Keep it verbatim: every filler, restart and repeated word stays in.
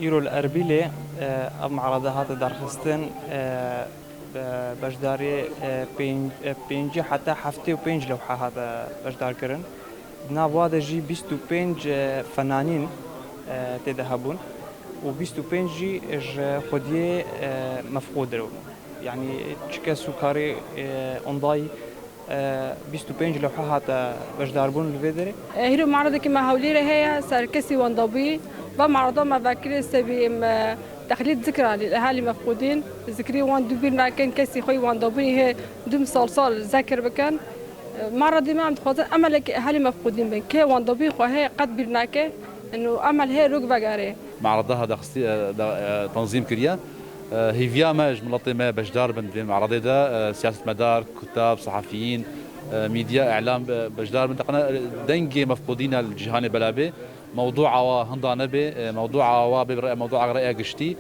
Îro li Erbîlê, e, ev me'rada hate darxistin, e, be-, beşdarî, e, pênc-, e, pêncî heta heftê û pênc lewha hate beşdarkirin. Di nav wa de jî bîst û pênc, e, fenanîn, e, tê de hebûn û bîst û pênc jî ji xwediyê, e, mefqûd re bûn. Yanî çi kes û karê, e, ondayî, e, bîst û pênc lewha hate beşdarbûn li vê derê. Hîro me'redekî me Hewlêrê heye, serkesî wendabûyî. Va me'reda me vekirê sebî em, e, texlîd zikra li ehelî mefqûdîn. Zikrî wan dû bîr nakin, kesî xwe yî wendabûyî hê dû misalsal zekir bikin. E, me'redî me em dixwazin emelekî ehelî mefqûdîn bin. Kê wendabûyî xwe hê qet bîr nake, û emel hê rûk vegere. Me'reda ha daxistî, e, da, e, tenzîm kiriye. E, hêviya me ji miletê me beşdar bin di vê me'redê de, e, siyasetmedar, kutab, sehafiyîn, e, medya, îlam, e, beşdar bin. Teqene, e, dengê mefqûdîna li cîhanê bela bê, mewdûa wa hinda nebe, e, mewdûa wa bê re-, mewdûa raya giştî.